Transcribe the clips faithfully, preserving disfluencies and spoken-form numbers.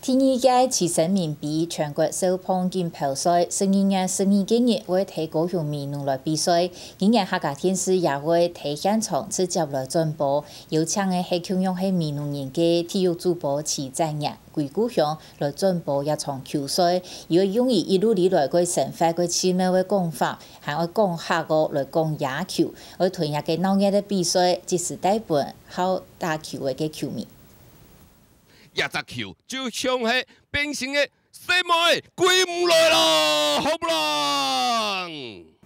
第二屆徐生明杯全國少棒錦標賽，十二月十二个日會在高雄美濃來比賽。今年客家電視也會在現場直接來轉播，邀請个係共樣係美濃人个體育主播徐展元，歸故鄉來轉播這場球賽，又會用佢一路以來个生活个奇妙个講法，還愛講客語來講野球，愛同這个鬧熱个比賽，即時帶分好打球个个球迷。 這隻球就像係變成个細妹，歸毋來咯，好毋啦？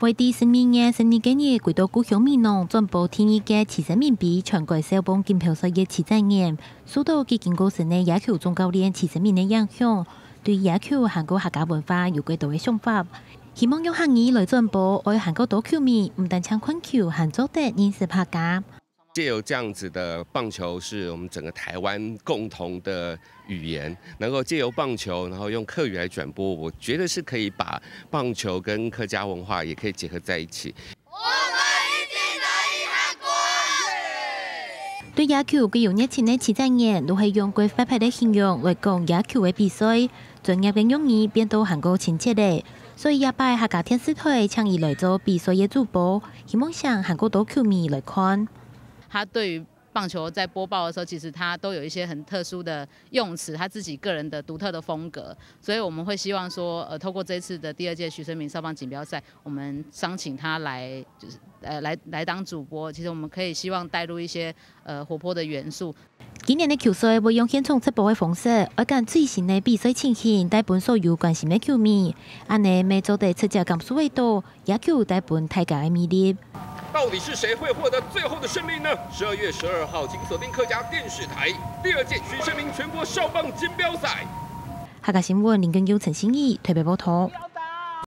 會在十二月十二个日歸到故鄉美濃轉播第二屆徐生明杯全國少棒錦標賽个徐展元，受到佢經過身个野球總教練徐生明个影響，對野球還過客家文化有較多个想法。希望用客語來轉播，愛還過多球迷，毋單淨看球，還做得認識客家。 藉由這樣子的棒球是我們整個台灣共同的語言，能夠藉由棒球，然後用客語來轉播，我覺得是可以把棒球跟客家文化也可以結合在一起。我們一定能贏韓國！對野球具有熱情个徐展元，就係用過活潑个形容來講野球个比賽，專業个用語變到還過親切咧。所以這擺客家電視台請佢來做比賽个主播，希望想還過多球迷來看。他對於棒球在播報的時候，其實他都有一些很特殊的用詞，他自己個人的獨特的風格，所以我們會希望說，呃，透過這次的第二屆徐生明少棒錦標賽，我們商請他來，就是呃來來當主播，其實我們可以希望帶入一些呃活潑的元素。今年个球賽會用現場直播个方式，愛將最新个比賽情形帶分所有關心个球迷，恁呢乜做得直接感受得到野球帶分大家个魅力。到底是誰會獲得最後的勝利呢？十二月十二號，請鎖定客家電視台第二屆徐生明全國少棒錦標賽。客家新聞林根佑、陳信義特別報導。